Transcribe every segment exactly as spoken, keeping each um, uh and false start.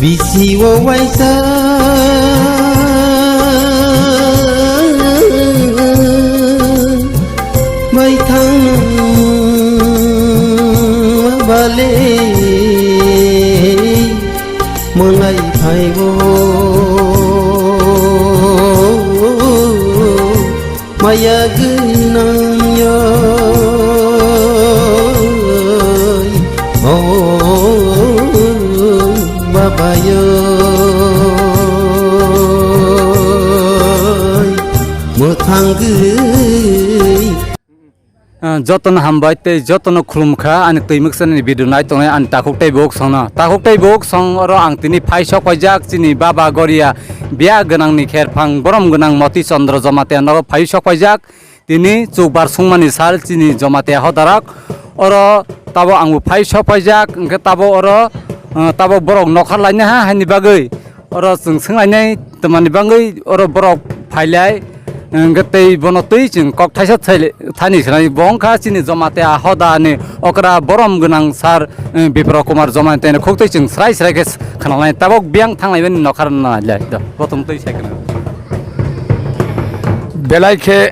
Bisi o waisa bai thang bale mwlai phai o maya gwnang yoi o baba yoi mwthang gwi. Ah, jotono hambai tei jotono khulumkha ani twi mwksanani video nai tongnai ani takhuk tei buk songno. Takhuk tei buk song oro ang tini phai sok paijak chini baba Goria biya gwnangni kherphang borom gwnang Moti Chandra Jamatia nogo phai sok paijak. Tini chukbar songmani sal chini Jamatia hodarok oro tabo angbo phai sok paijak hwnkhe tabo oro, ah, tabo borok nokhar lainaha haini bagwi. Oro chwng swnglainai twmani bangwi oro borok phailai, hwnkhe tei bono twi chwng kok thaisa thaili-, thani swnai. Bo wngkha chini Jamatia hodani okra borom gwnang sir, eh, Bipro Kumar Jamatia ni khuk twi chwng srai srai khe khnalai. Tabok biyang thanglaimani nokharno nailai do. Bo tong twi sai khna. Belai khe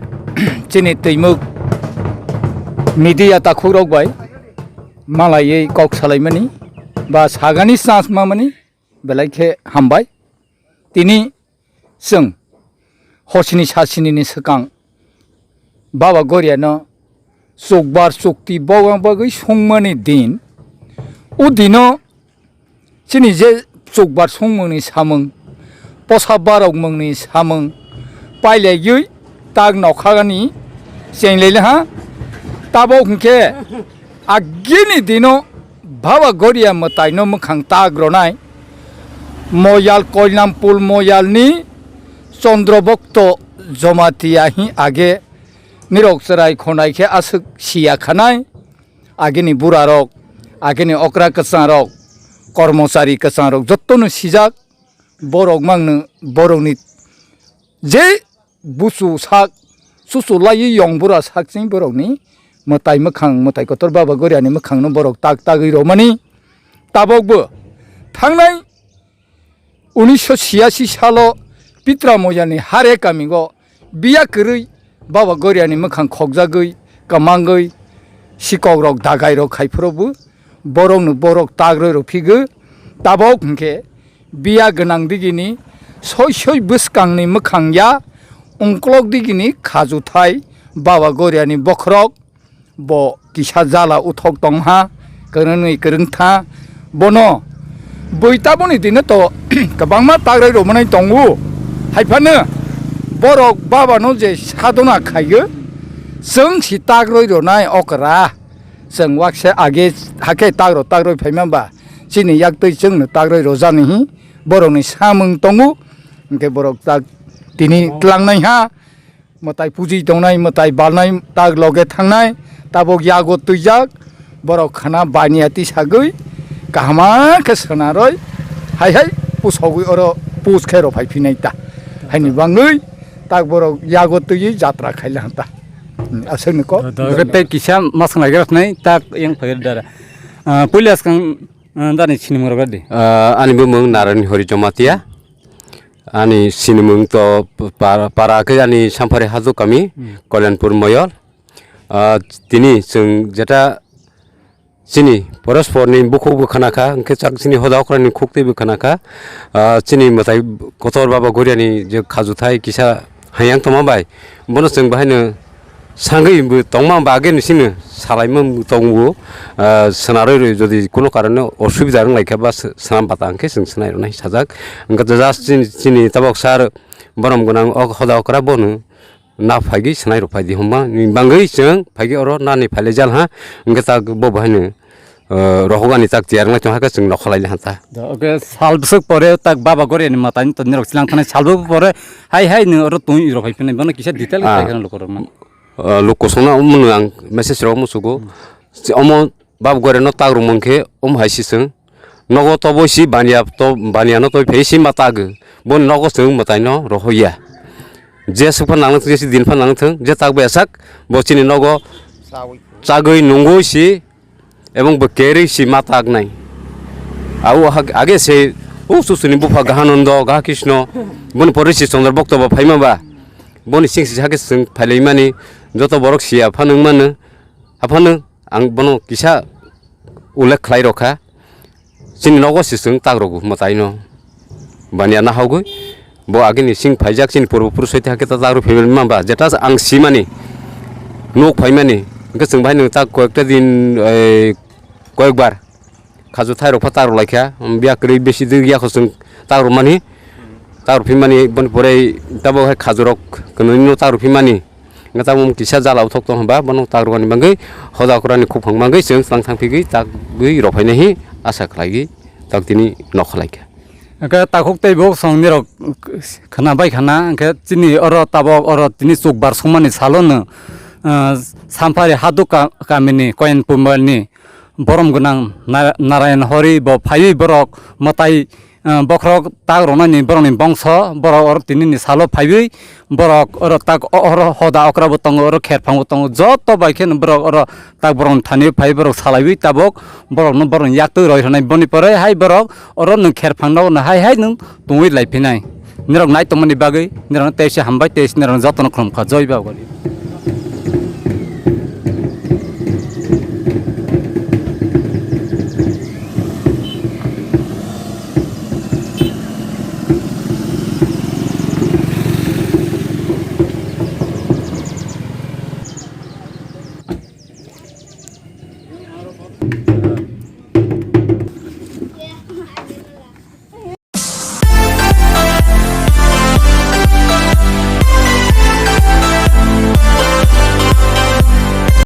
chini twimuk media takhukrok bai malaiwi kok salaimani ba sagani chance mamani belai khe hambai. Tini chwng hosini sasinini swkang Baba Goriano chukbar chukti bogwng bagwi songmani din. O dino chini je chukbar songmungni samung, posa barokmungni samung pailaigwi tak nokhagani chenglailaha. Tabok hwnkhe agini dino Baba Goria mwtaino mwkhang tak ronai, Moyal Koilampul Moyalni Chandra Bhakta Jamatia hi age nirok chwrai khonai khe aswk siya khanai. Agini burarok, agini okra kwchangrok, kormochari kwchangrok jottono sijak, borok mangno borokni je buchu sak, chuchu laiwi yong bura sak ching borokni mwtai mwkhang, mwtai kotor Baba Goriani mwkhangno borok tak tagwi romani. Tabokbo thangnai unisho siyasi salo Pitra Moyani Hare Kamingo biya kwrwi Baba Goriani mwkhang khokjagwi, kwmangwi, sikokrok dagairok khai phuru bo borokno borok tagroi rw phigo. Tabok hwnkhe biya gwnang digini soi soi bwskangni mwkhang ya, ungkolok digini khajuthai Baba Goriani bokhorok bo kisa jala uthok tongha, kwrwngwi kwrwngtha. Bono bui taboni dino to kwbangma tagroi rwmani tongo. Haiphano borok babano je sadona khaiyo, chwng si tagroi rwnai okra. Chwng wakse age hakhe tagro tagroi phaima ba chini yaktwi chwngno tagroi rwjani hi borokni samung tongo. Hwnkhe borok tak tini tlangnai ha. Mwtai puji tongnai, mwtai balnai, tak loge thangnai, tabok yago twijak, borok khana baniya tisagwi kahama khe swnaroi, hai hai pusogwi oro pus khe rw phai phinai ta. Haini bangwi tak borok yago twiwi jatra khaila hanta. Hmm, aswkni kok. Do, do, tei kisa masang lai nai tak yang phai dara. Ah, puila skang, ah, dani sinimung rok di. Ah, ani bumung Narani Hori Jamatia. Ani sinimung to para, para khe ani Samphari Hajo kami, Hmm. Kalyanpur Moyol. Ah, tini chwng jeta chini porosporni bukhuk bo khana kha, hwnkhe chak chini hoda okrani khuk tei bo khana kha. Ah, chini mwtai kotor Baba Goriani je khajuthai kisa hayang tongma bai, bono chwng bahaino sangwi bo tongma bagwi ni sino salaima bo tongo, ah, swnarwi rwi jodi kuno karone osubida wng lai kha ba sw-, swnam bata hwnkhe chwng swnai rwnai sajak. Hwnkhe just chini, chini tabok sir borom gwnang o hoda okra bono na phaigwi swnai rw phai di hwnba ni bangwi chwng phaigwi oro nani phailai jal ha. Hwnkhe tak bo bahaino, ah, rohok ani tak tiyar wngnai tong hakhe chwng nokha lai hanta. Da, oke, sal bwswk pore tak Baba Goriani mwtai ni to nirok silang thanai sal bwswk pore hai hai nwng oro tong rw phai phinai bono kisa detail Ah. khai khana lukorok man. Ah, luk kosongno omo nwng ang message rok musugo. Omo Baba Goriano tak rwmang khe omo hai si chwng. Nogo tobo si baniya to, baniya no toi phei si ma tagw. Bo nogo chwng mwtai no rohoya. Je swk pha nang thung, je si din pha nang thung, je tak bai sak, bo chini nogo chagwi nungwi si, ebong bo kerwi si ma tak nai. Au hag-, age se Pusu suni bupha Gahanando, Gaha Krishno, boni pore si Chandra Bhakta bo phaima ba, boni sing si hakhe chwng phailaimani, joto borok siya phano wngmano, haphano ang bono kisa ullekh khlai rokha, chini nogo si chwng tak rogo mwtaino baniya nahogwi, bo agini sing phaijak chini purbo purush hoite hakhe ta tak rok phaibai mamba, jeta ang simani, nuk phaimani, hwnkhe chwng bahai nwng tak koyekta din, ei, koyekbar. Khaju thai rok pha tak rok lai kha, um, biya kwrwi besi dwi ya khosong tak rok mani, tak rok phi mani, boni pore tabok hai khaju rok kwnwi no tak rok phi mani. Nga tabok kisa jala uthok tong hwnba, bono tak rok ni bagwi hoda okra ni khuk phang bagwi chwng tang thang phigwi tak gwi rok phaina hi asa khlai gwi tak tini nok khlai kha. Hwnkhe takhuk tei bok song nirok khna bai khana, hwnkhe chini oro tabok oro tini chukbar songmani salo no, ah, Samphari Haduk ka-, kamini Koyen Pumbalni borom gwnang Nara-, Narayan Hori bo phaiwi borok mwtai, ah, bokhorok tak rwnani borokni bongso borok oro tinini salo phaiwi borok oro tak o-, oro hoda okra bo tongo, oro kherphang bo tongo, joto bai kheno borok oro tak borokni thani phai borok salaiwi tabok borokno borokni yaktwi roi rwnai, boni pore hai borok oro nwng kherphang no hai hai nwng tongwi lai phinai. Nirok nai tongmani bagwi nirokno teisa hambai, teisa nirokno jotono khulum kha. Joi Baba.